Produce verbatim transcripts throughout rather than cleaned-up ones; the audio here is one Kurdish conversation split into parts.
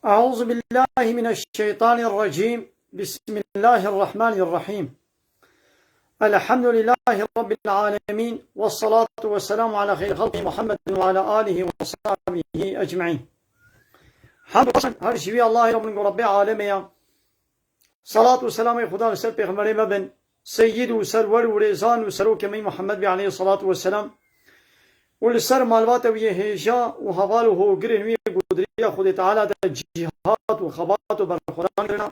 أعوذ بالله من الشيطان الرجيم. بسم الله الرحمن الرحيم. الحمد لله رب العالمين، والصلاة والسلام على خير خلقه محمد وعلى آله وصحبه أجمعين. Hamd û her şivî Allahê Rabbin ku Rabbê alemê ya. Salat û selamê Xuda li ser pêxemberê me bin, seyyid û serwer û rêzan û serokê me Muhammed bî aleyhissalatu vesselam, û li ser malbata wî yê hêja û heval û hogirên wî yê ku di riya Xwedê Teala de cîhat û xebat û berxwedan kirine,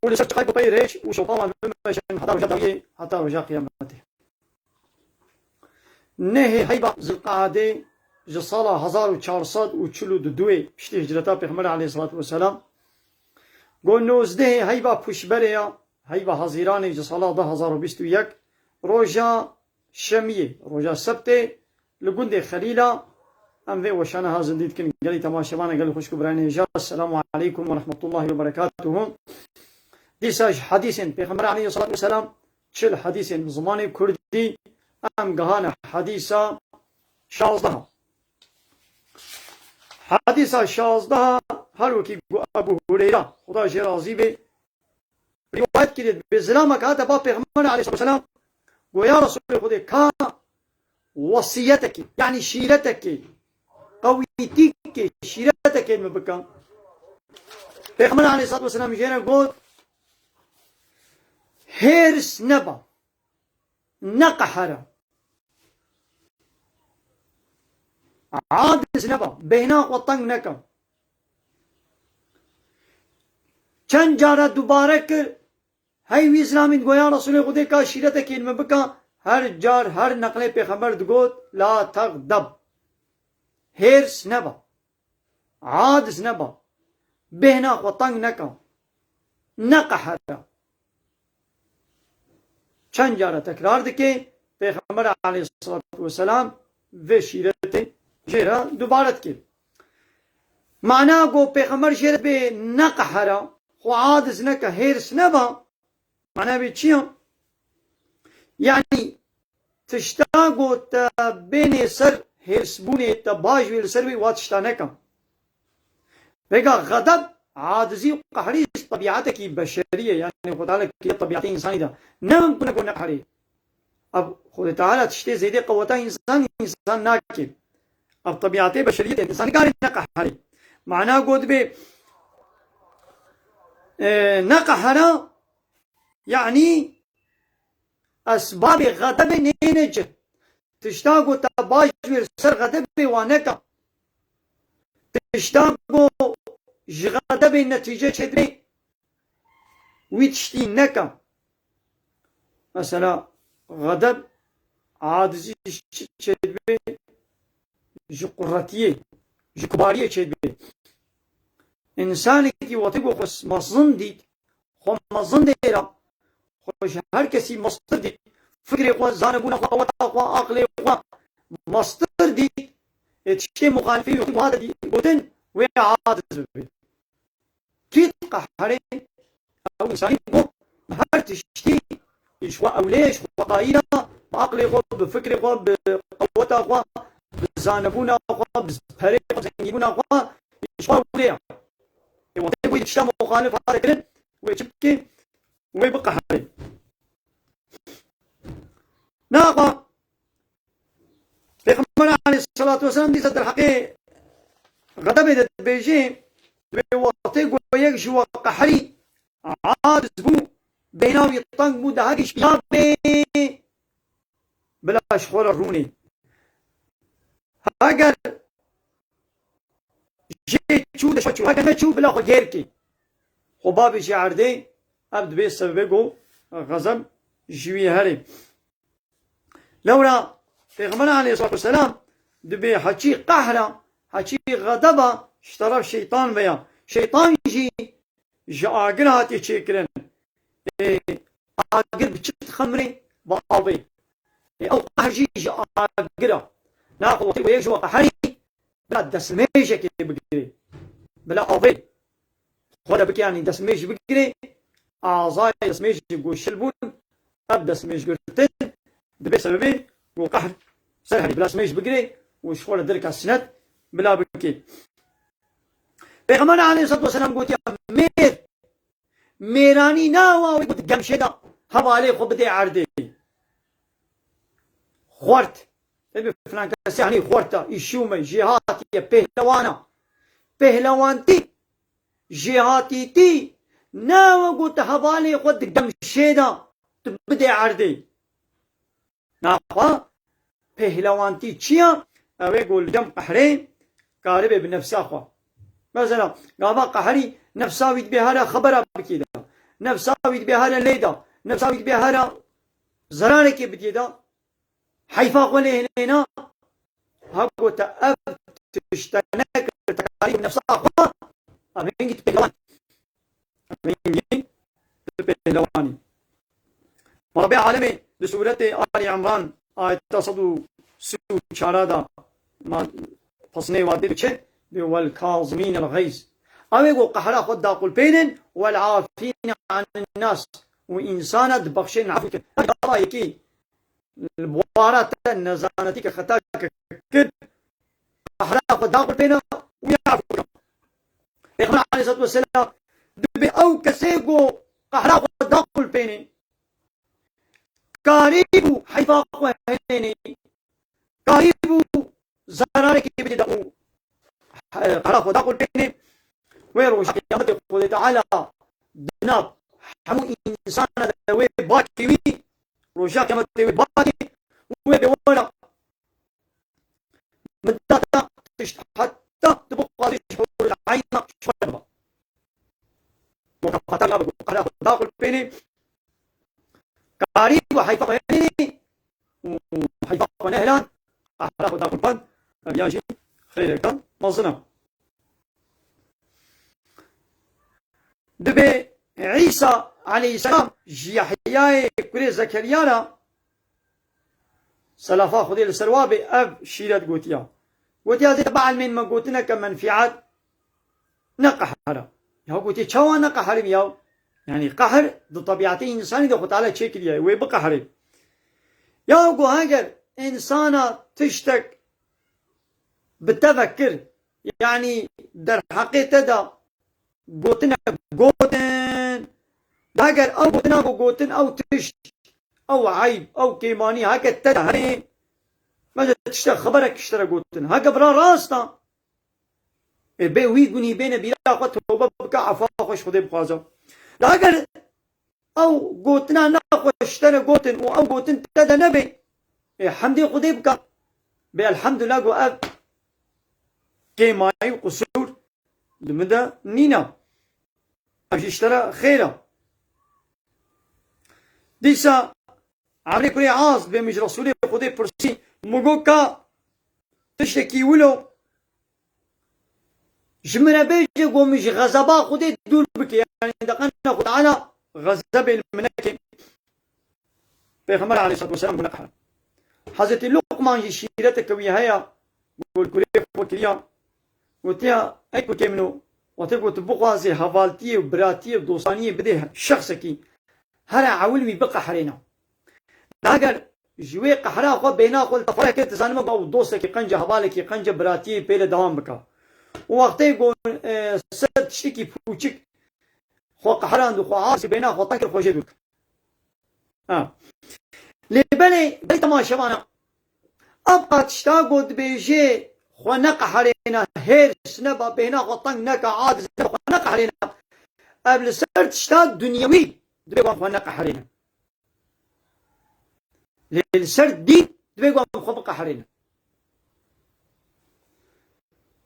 û li ser çiqay ku pey rêç û şopa wan bimeşin heta roja dawiyê, heta roja qiyametê. Nehê heyva Zilqeadê ji sala hezar û çar sed û çil û du piştî hicreta Pêxemberê aleyhissalatu vesselam, go nozdehê heyva Pûşberê ya, heyva Hezîranê ji sala du hezar û bîst û yek, roja Şemiyê, roja Sebtê, li gundê Xelîla, em vê weşana ha zindî dikin. Gelî temaşevana, gelî xwişk û birayên hêja, Esselamu aleykum ve rahmetullahi ve berekatuhu. Dîsa ji hedîsên Pêxember aleyhissalatu vesselam, çil hedîsên bi zimanê kurdî, em gihane hedîsa şazdeha. Hedîsa şazdeha, her wekî ku Ebu Hureyra, Xuda jê razî be, rîwayet kiriye, bi zilamek hate ba Pêxember aleyhissalatu vesselam, go ya Resulê Xwedê, ka wesiyetekê, yanî şîretekê, qewîtîkê, şîretekê min bike. Pêxember aleyhissalatu vesselam jê re got, hêrs neba, neqehera, aciz neba, bêhna xwe teng neke. Çend cara dubare kir, hey wî zilamîn go ya Resulê Xwedê, ka şîretekê li min bika, her car, her neqlê Pêxember digot, la texdeb. Hêrs neba. Aciz neba. Bêhna xwe teng neka. Neqehera. Çend cara tekrar dike, Pêxember aleyhissalatu vesselam vê şîretê jê re dubare dike. Mana ku Pêxember jê re bê neqehera, xwe aciz neke, hêrs neba, mana wê çi ya? Yanî tişta ku te bênê ser hêrsbûnê, te baş wê li ser wê, wa tişta neke. Vêga xedeb, acizî û qehrî ji tebîatekî beşerî ye, yanî Xwedê Teala kiriye tebîatê însanî de. Ne mimkun e ku neqehrê. Ev Xwedê Teala tiştê zêdê qeweta însan, însan nake. Ev tebîatê beşeriyetê, însan nikare neqeherê. Mana got dibê, e, neqehera, yanî esbabê xedebê nêne cih. Tişta ku te baş wê li ser xedebê wa neke. Tişta ku ji xedebê netîce çêdibê, wî tiştî neke. Mesela, xedeb, acizî ji çi çêdibê? Ji quretiyê, ji kubariyê çêdibê. Însanekî wextê ku xwe mezin dît, xwe mezin dêra, xwe ji her kesî mestir dît, fikrê xwe, zanebûna xwe, qeweta xwe, aqlê xwe mestir dît, ê tiştê muxalifî wextê ku hate dî-, gotin, wê aciz bibe. Kî diqeherê? Ew însanî ku her tiştî ji xwe ewlê, ji xwe qayîl e, bi aqlê xwe, bi fikrê xwe, bi qeweta xwe, bi zanebûna xwe, bi perê xwe, zengîbûna xwe, ji xwe ewlê ye. Ê, wextê wê tişta muxalif hate kirin, wê çi bike? Wê biqeherê. Naxwe Pêxember aleyhissalatu vesselam dîsa derheqê xedebê de dibêje, dibê wextê ku yek ji we qeherî, aciz bû, bêhna wî teng bû, dehegî şiya bê, bila ji xwe re rûnê. Heger jê çû, de çû, heger neçû, bila xwe gêr kê. Xwe bavêje erdê, ev dibê sebebê ku xezeb ji wî herê. Lewra Pêxember aleyhissalatu vesselam dibê heçî qehra, heçî xedeba ji teref şeytan ve ya. Şeytan jî ji agir hatiye çêkirin. Ê, agir bi çi dixemrê? Bi avê. Ê, ew qehr jî ji agir e. Naxwe wextê ku yek ji we qeherî, bila destmêjekê bigirê. Bila avê xwe de bike, yanî destmêj bigirê, azayê destmêjê ku şil bûn, ev destmêjgirtin dibe sebebê ku qehr ser herî, bila destmêj bigirê û ji xwe re dereka sinet bila bike. Pêxember aleyhisselatu vesselam gotiye, mêr, mêranî nawa wê ku di gemşê de hevalê xwe bidê erdê. Xwert. Ê bi filan kesê hanî xwert e, îşûm e, jêhatî ye, pêhlewan e. Pêhlewantî, jêhatîtî, nawa ku tu hevalê xwe di gemşê de tu bidê erdê. Naxwe pêhlewantî çi ya? Ew ê ku li cem qehrê karibe bi nefsa xwe. Mesela, gava qehrî nefsa wî dibe here xebera bikê de. Nefsa wî dibe here lê de. Nefsa wî dibe here zerarekê bidiyê de. Heyfa xwe lê hilêna. Ha gote ev tişte nekir, te karî bi nefsa xwe. Ev hingî tu pêhlewan. Ev hingî tu pêhlewanî. Rabê alemê li sûretê Ali Imran ayeta sed û sî û çar da ma-, fasnê wa dê çi? Dê, "Vel kazimînel xeyz." Ew ê ku qehra xwe daqulpênin, "Vel afîne anin nas." Û însana dibexşên, efû dikin. Ev Allah yekî li bûara te nezanetî ke xeta ke kir, qehra xwe daqulpêne û ya efû bike. Pêxember aleyhisselatu vesselam dibê ew kesê ku qehra xwe daqulpêne, karî bû heyfa xwe hilênê, karî bû zerarekê bidê de û, e, qehra xwe daqulpêne, wê roja qiyametê Xwedê Teala di nav hemû însana de wê bakê wî, roja qiyametê wê bakê wê bê were. Min da te tişt heta tu bixwazî ji hûrul eyna ji xwe re biba. Mukafata ya bi qehra xwe daqulpênê. Karî û heyfa xwe hilênê û heyfa xwe nehilan, qehra xwe daqulpand, ev ya jî xeyreke mezin e. Dibê Îsa aleyhisselam ji Yehyayê kurê Zekeriya re, selafa Xwedê li ser wa bê, ev şîret gotiya. Gotiya, zê te bielmên me gotineke menfîet ne qehir e. Ya gotiye, çawa ne qehir im ya? Yanî qehir di tebîetê însanî de Xwe Teala çêkiriye, wê biqehirê. Ya go heger însana tiştek bi te ve kir, yanî derheqê te de gotinek gotin, heger ew gotina ku gotin, ew tişt, ew eyb, ew kêmanî heke te de hene, mesela tiştek xeberek ji te re gotin, heke vira rast e, ê bê wî gunî bêne bîra xwe, tobe bike, efa xwe ji Xwedê bixwaze. De heger ew gotina nexweş ji te re gotin û ew gotin te de nebe, ê hemdê Xwedê bike. Bê elhamdulillah ku ev kêmayî û qusûr di min de nîne. Ev jî ji te re xêr e. Dîsa Emrê kurê As dibê min ji Resûlê Xwedê pirsî, min got, ka tiştekî wilo ji min re bêje, ku min ji xezeba Xwedê dûr bike. Yanî deqena Xwe Teala xezebê li min neke. Pêxember aleyhisselatu vesselam bûne qehre. Hezretî Luqman jî şîreteke wî heye, ku li kurê xwe kiriya. Gotiya, ey kurkê min o, wextê ku tu bixwazê hevaltiyê û biratiyê û dostaniyê bidê şexsekî, here ewil wî biqeherêne. Eger ji wê qehra xwe bêhna xwe li te xwe kir, tu zanî me ew dostekî qenc e, hevalekî qenc e, biratiyê pê re dewam bike. Û wextê ku, e, ser tiştekî pûçik xwe qehrand û xwe asî bêhna xwe teng kir, xwe jê dûr kir. Ha. Lê belê, belê temaşevana, ev qat tişta ku dibêje xwe neqeherêne, hêrs neba, bêhna xwe teng neke, aciz nebe, xwe neqeherêne. Ev li ser tişta dunyewî dibê wan xwe neqeherêne. Lê li ser dîn dibê wan xwe biqeherêne.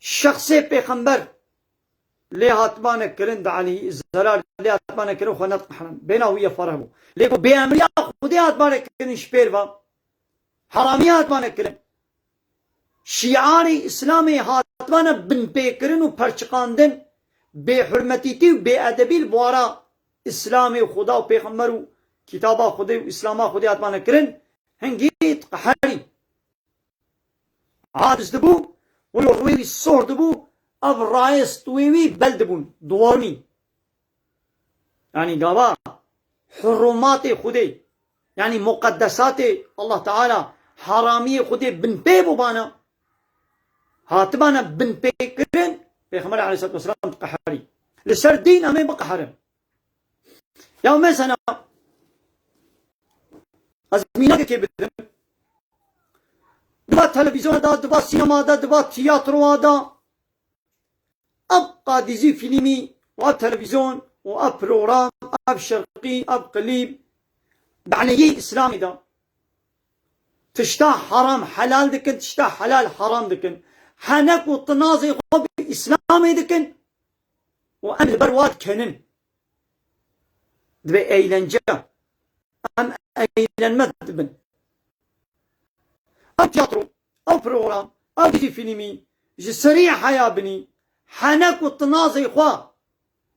Şexsê pêxember lê hatibane kirin, di Elî zerar lê hatibane kirin, xwe nediqeherin. Bêhna wî ye fereh bû. Lê ku bêemriya Xwedê hatibane kirin ji pêr ve, heramî hatibane kirin. Şiarê Îslamê hatibane binpêkirin û perçiqandin, bêhurmetîtî û bêedebî li bûara Îslamê û Xuda û Pêxember û kitaba Xwedê û Îslama Xwedê hatibane kirin, hingî diqeherî. Aciz dibû, wilo rûyê wî sor dibû, ev rayê stûyê wî bel dibûn, diwarmî. Yanî gava hurumatê Xwedê, yanî muqeddesatê Allah Teala, haramiyê Xwedê binpê bûbana, hatibana binpêkirin, Pêxember aleyhissalatu vesselam diqeherî. Li ser dîn em ê biqeherin. Ya mesela, ez mînakekê bidim. Di va televîzyona de, di va sînema de, di va tiyatroya de, ev qadîzî fîlmî û ev televîzyon û ev program, ev şerqî, ev klîb, daneyê Îslamê de. Tişta haram helal dikin, tişta helal haram dikin. Hene ku tinazê xwe bi Îslamê dikin û em li ber wa dikenin. Divê eğlence. Em eğlenme dibin. Ev tiyatro, ev program, ev dizî fîlmî ji serî heya binî. Hene ku tinazê xwe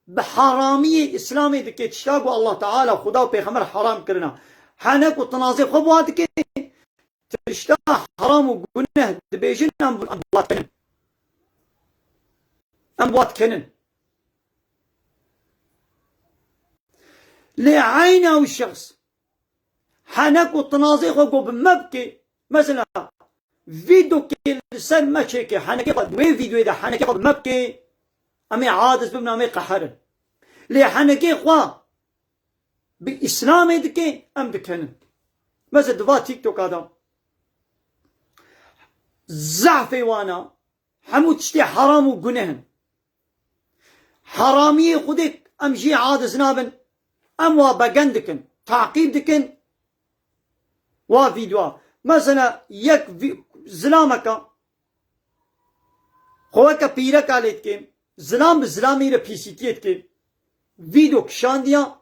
bi haramiyê Îslamê dike, tişta ku Allah Teala, Xuda û Pêxember haram kirina. Hene ku tinazê xwe bi wa dike, tişta haram û guneh dibêjin, em, em bi wa dikenin. Em bi wa dikenin. Lê eyna ew şexs hene ku tinazê xwe ku bi me bike, mesela, vîdokê li ser me çêke, henekê xwe, di wê vîdoyê de henekê xwe bi me bike, em ê aciz bibin, em ê qeherin. Lê henekê xwe bi Îslamê dike, em dikenin. Mesela di va TikToka de zehfê wana hemû tiştê heram û guneh in. Heramiyê Xwedê em jî aciz nabin. Em wa begen dikin, taqîb dikin. Wa vîdyoa. Mesela yek vî-, zilameka xwe weke pîreka lê dike. Zilam bi zilamî re pîsîtiyê dike. Vîdyo kişandiya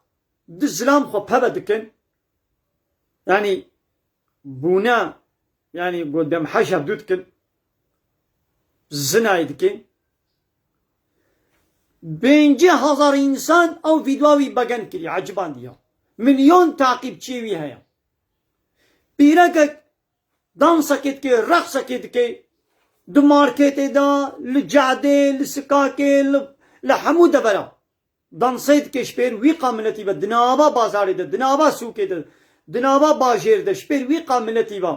du zilam xwe peve dikin. Yanî bûne, yanî ku dem heş hevdû dikin, zinayê dikin. Pêncî hezar însan ew vîdyoa wî begen kiriye, ecibandiya. Milyon taqîbçiyê wî heye. Pîrekek dansekê dike, reqsekê dike, di marketê de, li cadê, li sikakê, li, li hemû devera. Dansê dike ji pêr wî qa miletî ve, di nava bazarê de, di nava sûkê de, di nava bajêr de, ji pêr wî qa miletî ve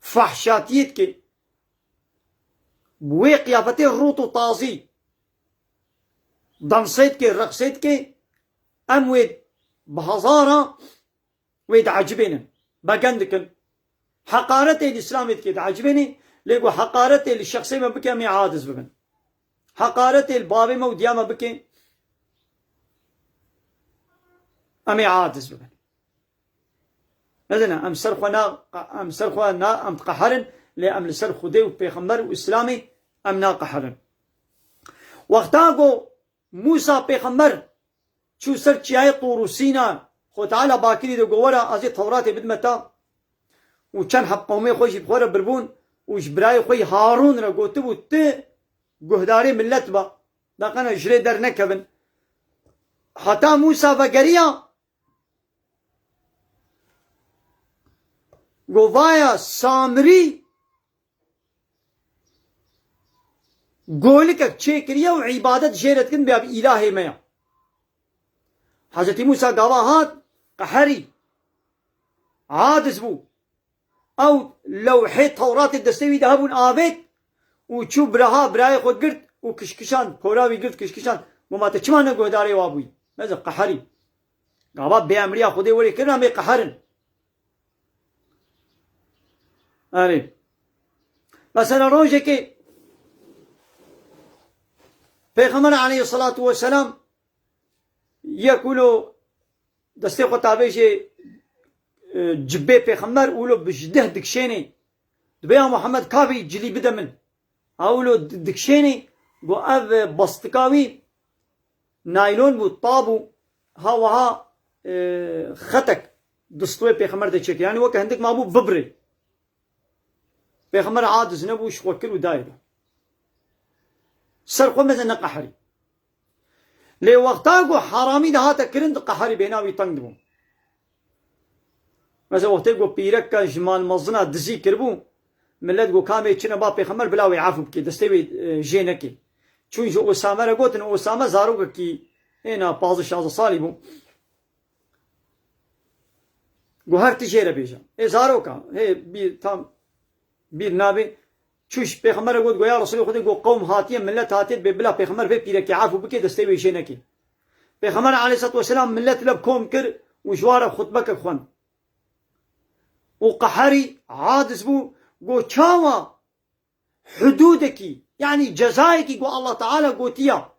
fahşatiyê dike. Bi wê qiyafetê rût û tazî dansê dike, reqsê dike, em wê bi hezara wê diecibênin, begen dikin. Heqaretê li Îslamê dike, diecibênî, lê ku heqaretê li şexsê me bike, em ê aciz bibin. Heqaretê li bavê me û diya me bike, em ê aciz bibin. Nedine, em ser xwe na, em ser xwe na, em diqeherin, lê em li ser Xwedê û Pêxember û Îslamê em naqeherin. Wexta ku Mûsa pêxember çû ser çiyayê Tûr û Sîna, Xwe Teala bakirî de got, "Were, ez ê Tewratê bidime te." Û çend heb qewmê xwe jî bi xwe re birbûn û ji birayê xwe yî Harûn re gotibû, "Tu guhdarê millet be, daqene ji rê dernekevin." Heta Mûsa vegeriya, got, "Vaya Samirî golikek çêkiriye û îbadet jê re dikin, bêya bi îlahê me ya." Hezretî Mûsa gava hat, qeherî, aciz bû. Ew lewhê Tewratê destê wî de hebûn, avêt û çû biraha birayê xwe girt û kişkişand, pora wî girt kişkişand. Got, "Ma te çima ne guhdarê wa bûyî?" Meze qeherî. Gava bêemriya Xwedê werê kirin, em ê qeherin. Erê. Mesela rojekê Pêxember aleyhissalatu vesselam yek wilo destê xwe tavêjê, e, cibê Pêxember wilo bi ji deh dikşênê. Dibê ya Muhammed, ka vî cilî bide min. Ha wilo di-, dikşênê, got ev, e, bastika wî naylon bû, ta bû, ha wiha, e, xetek di stûyê Pêxember de çêkir. Yanî weke hindik mabû bibirê. Pêxember aciz nebû, ji xwe kir û dayê de. Ser xwe meze neqeherî. Lê wexta ku heramî dihate kirin, diqeherî, bêhna wî teng dibû. Mesela wextê ku pîreka ji mal mezina dizî kiribû, millet got, "Ka em ê çine ba Pêxember, bila wê efû bike, destê wê, e, jê neke." Çûn ji Osame re gotin, Osame zarokekî hêna pazdeh şazdeh salî bû. Got, "Her tu jê re bêje." Ê zaroka, hê bîr tam bîr nabe. Çû ji pêxemberê got, got, ya Resûlê Xwedê, got, qewm hatiye, millet hatiye, dibê bila pêxember vê pîrekê efû bike, destê wê jê neke. Pêxember aleyhisselatu vesselam millet li bi kom kir û ji wan re xutbeke xwend. Û qeherî, aciz bû, got, çawa hudûdekî, yanî cezayekî ku Allah Teala gotiya,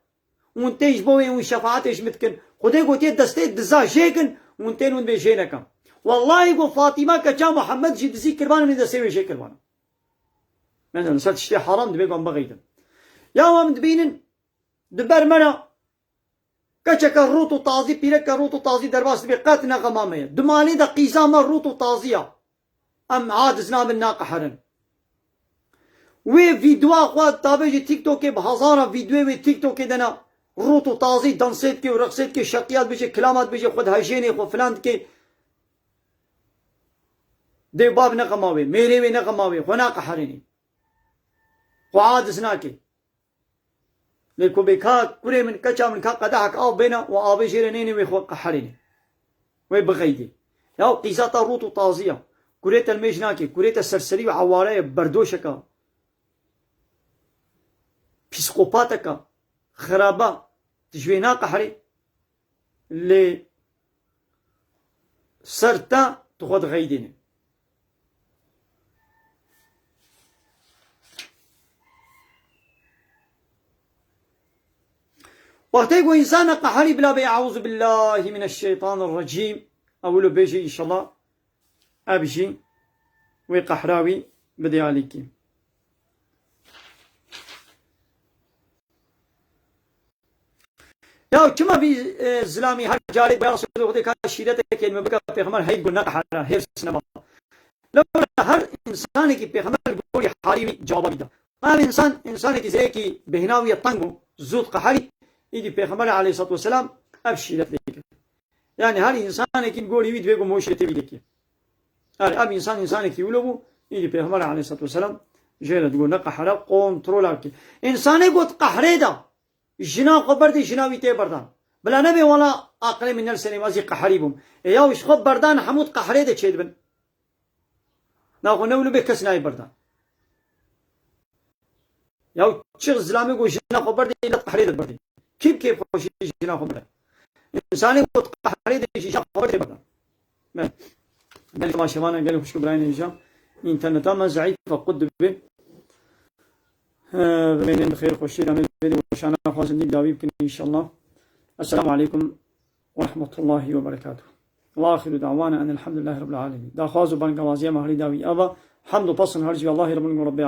hûn tên ji bo wê hûn şefaetê ji min dikin. Xwedê gotiye destê diza jê kin, hûn tên hûn vê jê nekin. Wellahî ku Fatîma keça Muhammed jî dizî kiribana, min destê wê jê kiribana. Mesela, ser tiştê haram dibê ku em bixeydin. Ya em dibînin, di ber me re Keçeke rût û tazî, pîreke rût û tazî derbas dibe, qet ne xema me ye. Di malê de qîza me rût û tazî ya. Em aciz nabin, naqeherin. Wê vîdyoa xwe tabê ji TikTokê, bi hezara vîdyoyê wê TikTokê de ne, rût û tazî dansê dike û reqsê dike, şeqiya dibêje, kilama dibêje, xwe dihejênê, xwe filan dike. Dê û bav ne xema wê, mêrê wê ne xema wê, xwe naqeherînî. Xwe aciz nake. Lê ku bê ka kurê min, keça min ka qedehek av bêne û avê jê re nêne, wê xwe qeherîne. Wê bixeydê. Ya qîza ta rût û tazî ya. Kurê te li mêj nake. Kurê te serserî û eware ye, berdoşeke. Psîkopateke. Xiraba. Tu ji wê naqeherî. Lê ser te tu xwe dixeydînî. Wextê ku însan qeherî bila bê, "Eûzubillahî mineşşeytanirrecîm", ew wilo bêje înşallah. Ev jî wê qehra wî bidê alîkî. Ya çima vî, e, zilamî her carê ya Resûlê Xwedê ka şîretekê li min bike, pêxember heyv got neqehera, hêrs nema. Lewra her însanekî pêxember li gorî halî wî cewaba wî da. Ev însan, însanekî zêrekî bêhna wî ya teng bû, zû diqeherî, îdî pêxember aleyhisselatu vesselam ev şîret lê kir. Yani her însanekî li gorî wî divê ku moşê tê wî dekê. Yani ev însan, însanekî wilo bû, îdî Pêxember aleyhisselatu vesselam jê re digot, neqehera, kontrola bike. Însanê got qehrê de, jina xwe berdê, jina wî tê berdan. Bila nebê wela aqilê min ne li serê min, ez jî qeherî bûm. E yaw ji xwe berdan hemû di qehrê de çêdibin. Naxwe ne wilo bê kes nayê berdan. Ya çi zilamê ku jina xwe berdê, îlla qehrê de berdê. Kî bi kêfxweşî jina xwe berde? Însanê ku qehrê de jî jina xwe berdê, berde. Me. Gelê temaşevana, gelê xwişk û birayên hêja. Înterneta me zeîf e, qut dibe. He, bimênin bi xêr, xweşî re me bêrî weşana xwe zindî dawî bikin înşallah. Esselamu aleykum. ورحمة الله وبركاته. وآخر دعوانا أن الحمد لله رب العالمين. Daxwaz û bangewaziya me herî dawî ava, hemd û pesn her ji Allahê Rebbil Alemin, Rebbê